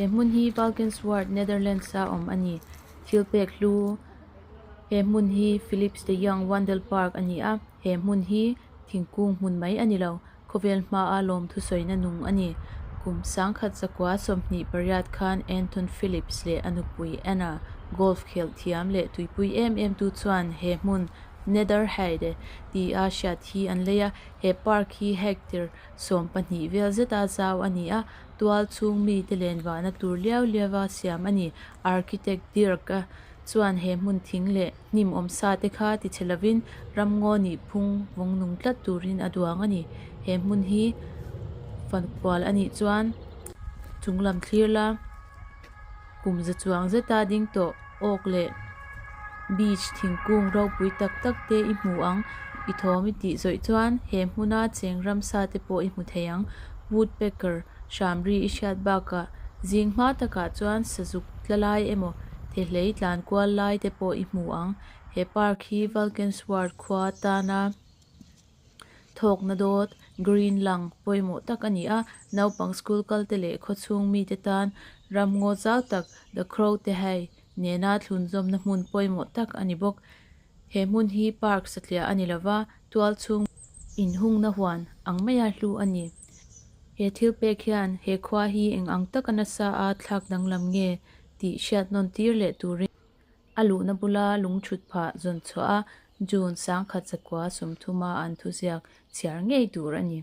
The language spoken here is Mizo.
He hmun hi Valkenswaard, Netherlands a awm a ni. Thil pek hlu He hmun hi Philips de Jong Wandelpark a ni a, he hmun hi thingkung hmun mai a ni lo, khawvel hmaa lawmthusawina nung a ni. Kum 1128 khan Anton Philips leh a nupui Anna, golf khelh thiam leh tuipui em em tu chuan he hmun Netherheide tia hriat hi an lei a, he park hi hectare 12 vel zeta zau a ni a, tual chhung mite lenvahna tur liau liaua siam a ni. Architect Dirk-a chuan he hmun thing leh hnim awm sa te kha ti chhe lovin ramngaw nih phung vawng nung tlat turin a duang a ni. He hmun hi fan kual a nih chuan chung lam thlir la kum za chuang zeta ding tawh awk leh beach thingkung ropui tak tak te i hmu ang. I thawm i tih zawih chuan he hmuna cheng ramsa te pawh i hmu thei ang. Woodpecker hramri i hriat bakah zing hma takah chuan sazuk tla lai emaw thehlei tlan kual lai te pawh i hmu ang. He park hi Valkenswaard khua tana thawkna dawt green lung pawimawh tak a ni a, naupang school kal te leh khawchhung mite tan ramngaw zau tak The Crow te hei nena thlunzawmna hmun pawimawh tak a ni bawk. He hmun hi park satliah a ni lova, tual chhung inhungna huan ang maia hlu a ni. He thil pek hian he khua hi eng ang taka nasa a thlak danglam nge tih hriat nawn tir leh turin a luhna bula lungthut phah zawn chhuah a June 1930 a an thuziak chhiar ngei tur a ni.